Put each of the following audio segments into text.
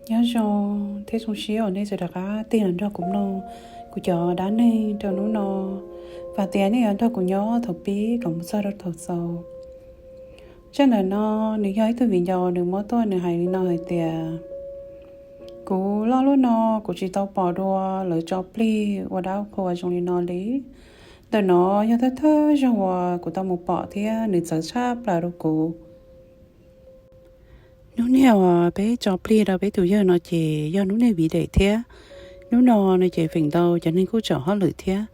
Nyob zoo thiab zoo siab uas nej tseem rov qab tig los nrog kuv mloog kuv cov dab neeg rau hnub no. Vam tias nej yuav nrog kuv nyob thaum pib kom mus txog rau thaum xaus. Zaj ntawm no nws yog ib tug viv ncaus nws muab tuaj, nws hais li no hais tias, kuv loj lub no kuv tsis tau pom dua lawv tso plig ua dab qhua zoo li no li. Ntawm no yog thawj thawj zaug uas kuv tau mus pom thiab nws txawv tshaj plaws rau kuv. Hnub niag uas peb tso plig rau peb tus yawg no ces yog hnub niag viv daim thiab. Hnub no no ces feem ntau cov neeg kuj tseem hauj lwm thiab.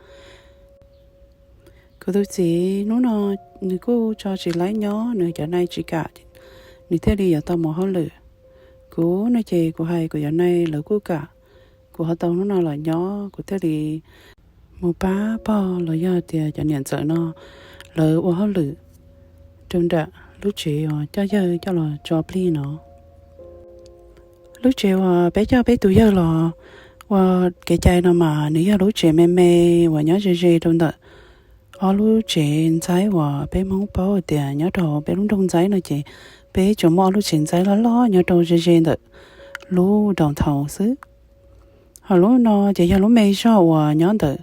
Kuv tus txiv hnub no nws kuj tso tsis laib nyob, nws cov nai tsis kam, nws thiaj li yuav tau mus hauj lwm. Kuv no ces kuv hais kuv cov nai lawv kuj kam, kuv ho tau hnub no los nyob, kuv thiaj li mus pab pog los yog tias cov niam ntxawm no lawv ua hauj lwm rau nram lub tsev uas coj yawg coj los tso plig no. Lub tsev uas peb coj peb tus yawg los ua kev cai no mas nws yog lub tsev me me uas nyob ze ze rau ntawm ob lub tsev ntxaib uas peb Hmoob paub tias nyob rau peb lub nroog ntxaib no ces peb tsuas muaj ob lub tsev ntxaib loj loj nyob rau ze ze ntawm lub downtown xwb. Ho lub no ces yog lub me zog uas nyob ntawm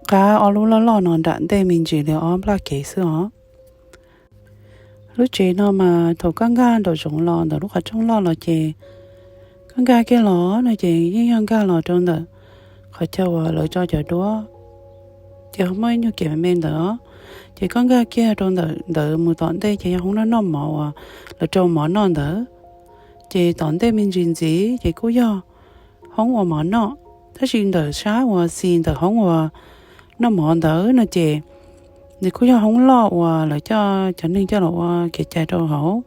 qab ob lub loj loj no nram ntej me ntsis li ob nplaj kev xwb os. Lub tsev no mas thaum koj nkag nraum zoov los ntawm lub qhov rooj loj los ces koj nkag kiag los no ces yeej yog nkag los rau ntawm qhov chaw uas lawv tso cov duab, ces ho muaj ib nyuag kev me me ntawd. Ces koj nkag kiag rau ntawm ntawd mus tom ntej ces yog hoob noj noj mov uas lawv rau mov noj ntawd. Ces tom ntej me ntsis ntxiv ces kuj yog hoob ua mov noj, tab sis ntawm sab uas xis ntawm hoob uas noj mov ntawd no ces nws kuj yog hoob loj uas lawv coj cov neeg coj los ua kev cai rau hauv.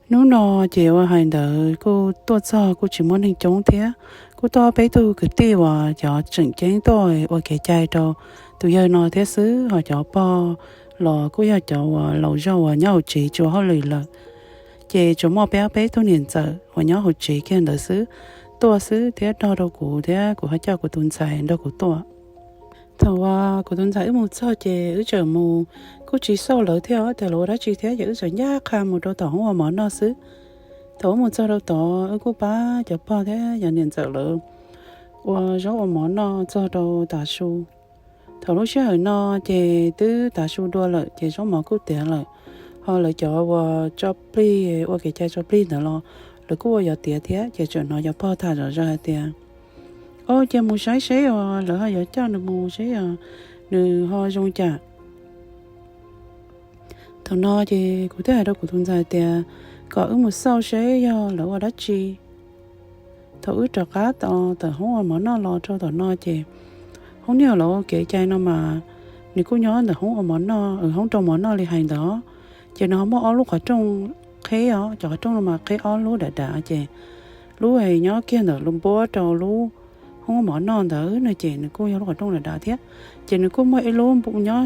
Hnub no ces ua hais ntawd kuj tuaj txog kuj tsis muaj neeg coob thiab, kuj tuaj peb tug kwv tij uas cov tseem ceeb tuaj ua kev cai rau tus yawg no thiab xwb, ho cov pog los kuj yog cov uas laus zog uas nyob hauv tsev tsis ua hauj lwm lawm. Ces tsuas muaj peb ob peb tug niam ntxawm uas nyob hauv tsev kiag ntawd xwb tuaj xwb thiab nrog rau kuv thiab kuv ho coj kuv tus ntxhais nrog kuv tuaj. Thaum uas kuv tus ntxhais wb mus txog ces wb txawm mus, kuj tsis xauj lawv thiab tias lawv ua dab tsi thiab ces wb txawm ncaj qha mus rau tom hoob ua mov noj xwb. Thaum wb mus txog rau tod wb kuj pab cov pog thiab cov niam ntxawm lawv ua zaub ua mov noj txog rau tav su. Thaum lub sij hawm no ces twb tav su dua lawm ces zaub mov kuj tiav lawm, ho lawv cov uas tso plig ua kev cai tso plig ntawd los lawv kuj ua yov tiav thiab. Ces txawm hnov cov pog tham zom zaws hais tias, o, cia mus saib seb os, lawv ho yuav coj nws mus seb os, nws ho zoo cas. Thaum no ces kuv thiaj hais rau kuv tus ntxhais tias kom wb mus xauj seb yog lawv ua dab tsi. Thaum wb rov qab tawm hoob ua mov noj los rau tom no ces hoob niag lawv ua kev cai no mas nws kuj nyob ntawm hoob ua mov noj, hoob rau mov noj li hais ntawd. Ces nws ho muaj ob lub qhov rooj qheb os, cov qhov rooj no mas qheb ob lub dav dav ces lub nyob kiag ntawm lub npuab rau lub hoob ua mov noj ntawd no ces nws kuj yog lub qhov rooj dav dav thiab. Ces nws kuj muaj ib lub npu nyob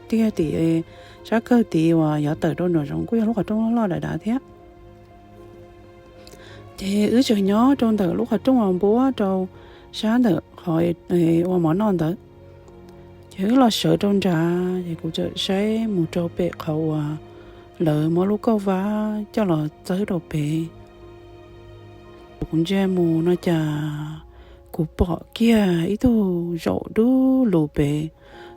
tiag tim sab kawg tid uas yuav tawm rau nraum zoov kuj yog lub qhov rooj loj loj dav dav thiab. Ces wb tseem nyob rau ntawm lub qhov rooj uas npuab rau sab ntawm qhov ua mov noj ntawd. Ces wb los sawv rau nrad ces kuv txawm saib mus rau pem qhov uas lawv muab lub kauj vab coj los txawb rau pem. Kuv ntsia mus no cas kuv pom kiag ib tug zaum dub lug pem,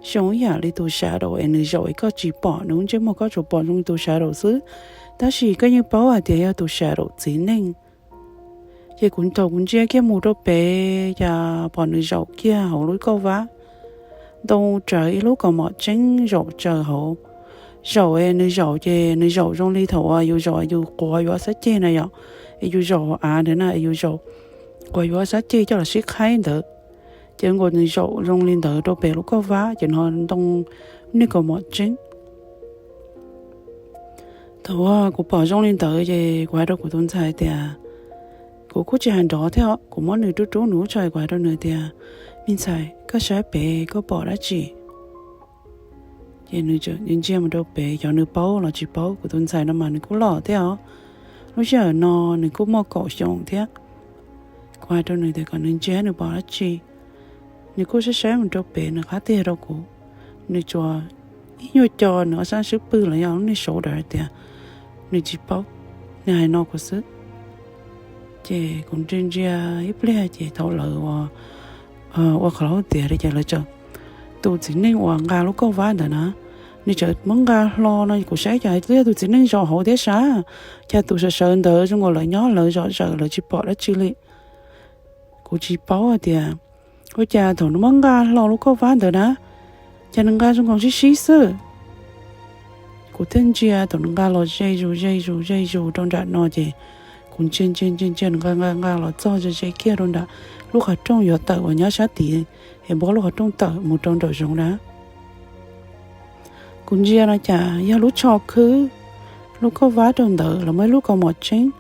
zoo ib yam li tus shadow es nws zaum es koj tsis pom nws lub ntsej muag, koj tsuas pom zoo li tus shadow xwb, tab sis koj yeej paub hais tias yog tus shadow txiv neej. Ces kuv thaum kuv ntsia kiag mus rau pem cas pom nws zaum kiag hauv lub kauj vab, ntoo raws ib lub kaus mom tseeb zaum tsaws hauv. Zaum es nws zaum ces nws zaum zoo li thaum uas yus zaum yus quav yus ob sab ceg na yom, es yus zaum hauv av ntawd na, es yus zaum quav yus ob sab ceg coj los sib qhaib ntawd. Ces nkaus nws zaum zoo li ntawd rau pem lub kauj vab ces no ntoo niag kaus mom tseeb. Thaum uas kuv pom zoo li ntawd ces kuv hais rau kuv tus ntxhais tias, kuv kuj tsis hais nrov thiab os, kuv muab nws rub rub nws lub tsho, kuv hais rau nws tias, me ntxhais, koj saib pem koj pom dab tsi? Ces nws ntsia mus rau pem, xyov nws paub los tsis paub, kuv tus ntxhais no mas nws kuj loj thiab os, lub sij hawm no nws kuj muaj kaum xyoo thiab. Kuv hais rau nws tias kom nws ntsia nws pom dab tsi. Nws kuj saib saib mus rau pem, nws qab tiag rau kuv, nws tsuas ib nyuag co nws ob sab xub pwg los yog lub niag shoulder tias nws tsis paub, nws hais no kuv xwb. Ces kuv ntsia ntsia ib pliag ces thaum lawv ua qhov laub tiav li ces lawv txawm, tus txiv neej uas nqa lub kauj vab ntawd na, nws txawm muab nqa hlo no kuv saib cas twb yog tus txiv neej zaum hauv thiab sas, cas tus sawv sawv ntawd zoo nkaus lawv nyob lawv zom zaws lawv tsis pom dab tsi li. Kuv tsis paub hais tias ua cas thaum nws muab nqa hlo lub kauj vab ntawd na, cas nws nqa zoo nkaus sib sib xwb. Kuv thiaj ntsia thaum nws nqa los ze zus ze zus ze zus rau nram no ces kuv ntsia ntsia ntsia ntsia nws nqa nqa nqa los txog ze ze kiag rau nram lub qhov rooj yuav tawm uas nyob sab tid, es npuab lub qhov rooj tawm mus rau nraum zoov na. Kuv ntsia no cas yog lub tsho khwb, lub kauj vab rau ntawd los muaj ib lub kaus mom tseeb,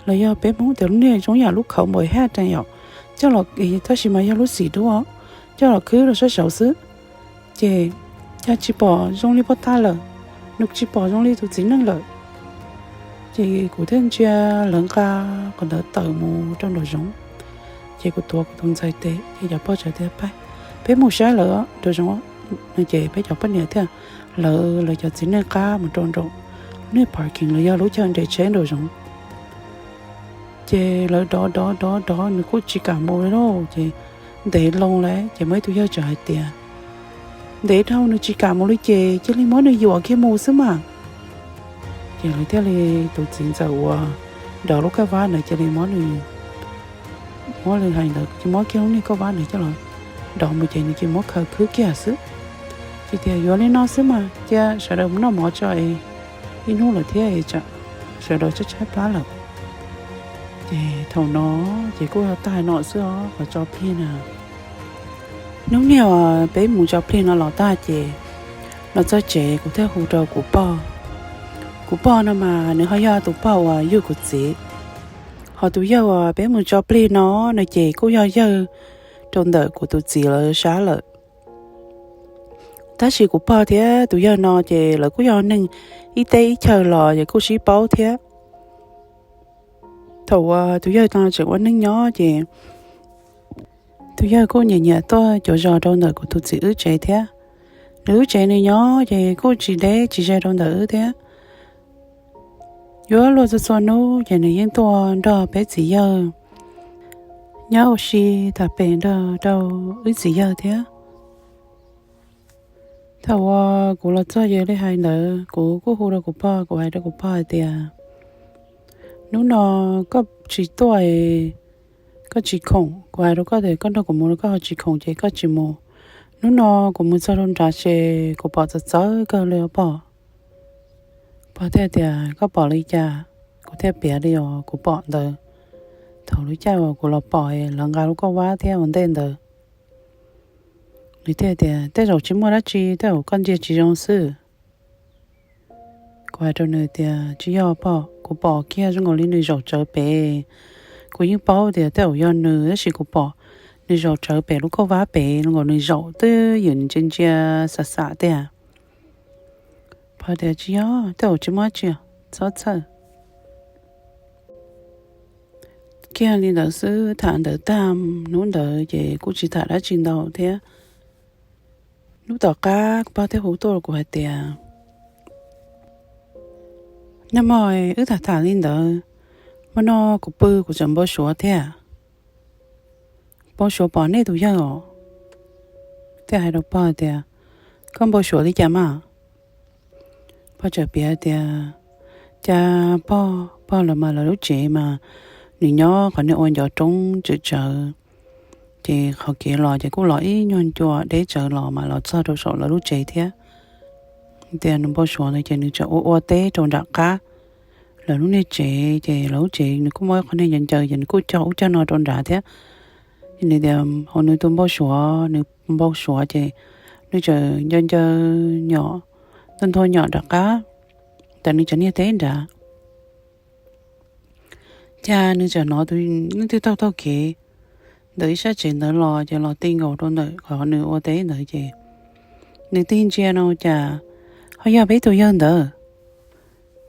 los yog peb Hmoob tias lub niag zoo yam lub khauv npau haj rais yom, coj los, tab sis mas yog lub xim dub, coj los khwb rau sab saud xwb. Ces cas tsis pom zoo li poj tag lawm, nws tsis pom zoo li tus txiv neej lawm. Ces kuv thiaj ntsia lawv nqa qhov ntawd tawm mus rau nraum zoov. Ces kuv tuav kuv tus ntxhais tes ces cov pog txawm tias, Peb mus saib lawv nraum zoov. No ces peb cov poj niam thiaj lawv lawv cov txiv neej qab mus rau nraum lub niag parking los yog lub chaw nres tsheb nraum zoov. Ces lawv dov dov dov dov nws kuj tsis kam mus li lauj. Ces ntev loo lawm ces muaj ib tug yawg txawm hais tias, Ntev dhau nws tsis kam mus li ces cia li muab nws yuam kiag mus xwb mas. Ces lawv thiaj li, tus txiv ntxawm uas dov lub kauj vab ntawd cia li muab nws, muab li hais ntawd ces muab kiag lub niag kauj vab ntawd coj los dov mus ces nws cia li muab khaws khwb kiag xwb. Ces tias, Yuav li no xwb mas cia sawv daws mus noj mov tso es ib hnub lawm thiab es tsam sawv daws tshaib tshaib plab lawm. Ces thaum no ces kuj yog tag no xwb os qhov tso plig na. Hnub niag uas peb mus tso plig no los tag ces los txog tsev kuv thiaj hu rau kuv pog. Kuv pog no mas nws ho yog tus pog uas yug kuv txiv. Ho tus yawg uas peb mus tso plig no, no ces kuj yog yawg rau ntawm kuv tus txiv lawv sab lawm. Tab sis kuv pog thiab tus yawg no ces lawv kuj yog neeg ib teb ib chaw los ces kuj sib paub thiab. Thaum uas tus yawg no tseem ua neej nyob ces tus yawg kuj nyiam nyiam tuaj cuav zos rau ntawm kuv tus txiv wb tsev thiab. Nws wb tsev nws nyob ces kuj tsis deb tsis ze rau ntawm wb thiab. Yuav luag txhua txhua hnub ces nws yeej tuaj nrog peb txiv yawg nyob ua si tham pem nrog rau wb txiv yawg thiab. Thaum uas kuv los txog yog li hais ntawd kuv kuj hu rau kuv pog, kuv hais rau kuv pog hais tias, Hnub no koj tsis tuaj, koj tsis khoom, kuv hais rau koj tias koj nrog kuv mus no koj ho tsis khoom ces koj tsis mus. Hnub no kuv mus txog rau nrad ces kuv pom txawv txawv kawg li os pog. Pog thiaj tias, Koj pom li cas? Kuv thiaj piav li uas kuv pom ntawd. Thaum lub caij uas kuv los pom lawv nqa lub kauj vab thiab ua ntej ntawd. Nws thiaj tias, Tej zaum tsis muaj dab tsi, tej zaum koj ntsia tsis zoo xwb. Kuv hais rau nws tias, Tsis yog pog, kuv pom kiag zoo nkaus li nws zaum tsawv pem. Kuv yeej paub tias tej zaum yog nws tab sis kuv pom nws zaum tsawv pem lub kauj vab pem, zoo nkaus nws zaum twb ywm ntsia ntsia xam xam tiag. Pog tias, Tsis yog, tej zaum tsis muaj dab tsi, txhob txhawj. Kiag li ntawd xwb, tham ntawd tag hnub ntawd ces kuj tsis tham dab tsi ntau thiab. Hnub tom qab kuv pog thiaj hu tuaj rau kuv hais tias, Nag hmo wb tham tham li ntawd, hmo no kuv pw kuv tseem npau suav thiab. Npau suav pom nej tus yawg os. Thiaj hais rau pog tias, Koj npau suav li cas mas? Pog txawm piav tias, Cas pog, pog lawv mas lawv lub tsev mas nws nyob qhov niag ua ncov roob tsawv tsawv, ces qhov kev los ces kuj los ib nyuag ncua deb tsawv los mas los txog rau saum lawv lub tsev thiab. Tias nws npau suav ntawd ces nws txawm ua ua teb rau nram qab lawv lub niag tsev, ces lawv lub tsev nws kuj muaj ib qhov niag ncaws ncaws ces nws kuj cog ub cog no rau nrad thiab. Nws tias hauv nws tus npau suav, nws npau suav ces nws txawm ncaws ncaws nyom, ntua ntua nyom nram qab ntawm nws cov niag teb nrad. Cas nws txawm hnov tus leej twg taug taug kev ntawm ib sab tsev ntawd los, ces los ti nkaus rau ntawm qhov nws ua teb ntawd ces nws tig ntsia no cas ho yog peb tus yawg ntawd.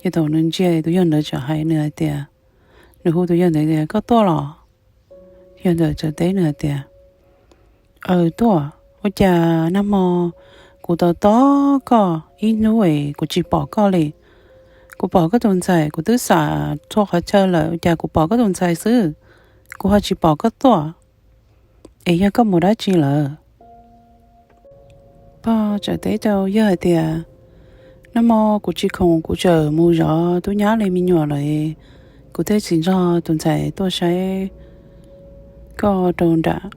Ces thaum nws ntsia tus yawg ntawd txawm hais nws hais tias, nws hu tus yawg ntawd tias, Koj tuaj los? Yawg ntawd txawm teb nws hais tias, Aws tuaj, ua cas nag hmo kuv tos tos koj ib hnub es kuv tsis pom koj li? Kuv pom koj tus ntxhais, kuv twb xam txhua qhov chaw lawm, cas kuv pom koj tus ntxhais xwb, kuv ho tsis pom koj tuaj. Es yog koj mus dab tsi lawm? Pog txawm teb rau yawg hais tias, Nag hmo kuv tsis khoom, kuv txawm mus zov tub nyab li me nyuam lawm, kuv thiaj tsis nrog tus ntxhais tuaj saib koj rau nram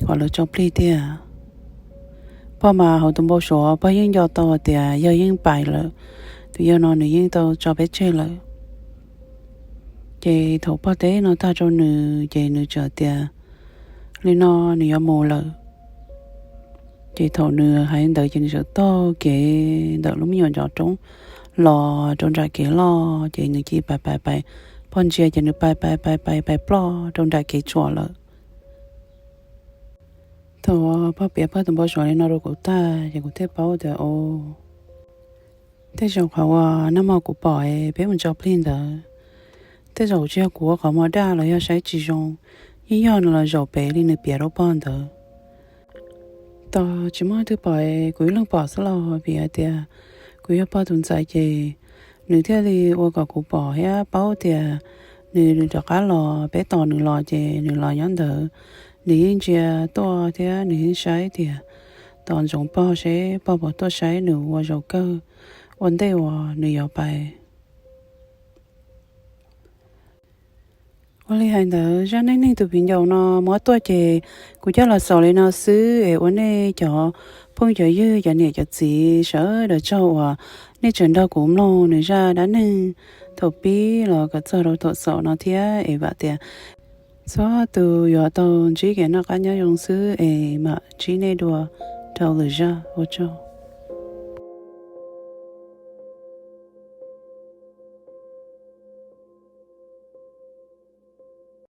qhov lawv tso plig tiag. Pog mas hauv tus npau suav pog yeej nco tau tias yawg yeej pais lawm, tus yawg no nws yeej tau tso peb tseg lawm. Ces thaum pog teb no tag rau nws ces nws txawm tias li no nws yuav mus lawm. Ces thaum nws hais ntawd ces nws txawm taug kev ntawm lub me nyuam ncov roob los rau nram kev loj, ces nws cia li pais pais pais, pog ntsia ces nws pais pais pais pais pais ploj rau nram kev tsuas lawm. Thaum pog piav pog tus npau suav li no rau kuv tag ces kuv thiaj paub tias, o, tej zaum qhov uas nag hmo kuv pom peb mus tso plig ntawd, tej zaum tsis yog kuv ua qhov muag daj los yog saib tsis zoo, yeej yog nws los zaum pem li nws piav rau pog ntawd. Tos tsis muaj leej twg pom, kuv ib leeg pom xwb los vim hais tias kuv yog pog tus ntxhais ces nws thiaj li ua kom kuv pom thiab paub tias nws rov qab los peb tos nws los ces nws los nyob ntawd. Nws yeej ntsia tuaj thiab nws yeej saib tias tos ntsoov pog seb pog puas tuaj saib nws ua zaum kawg ua ntej uas nws yuav pais. Ua li hais ntawd, zaj neej neeg tus viv ncaus no muab tuaj ces kuv coj los xaus li no xwb es ua nej cov phooj cov ywg cov niam cov txiv sawv daws tsaug uas nej tseem nrog kuv mloog nws zaj dab neeg thaum pib los kom txog rau thaum xaus no thiab es vam tias txhua tus yuav tau ntsib kev noj qab nyob zoo xwb es mam ntsib nej dua rau lwm zaj, ua tsaug.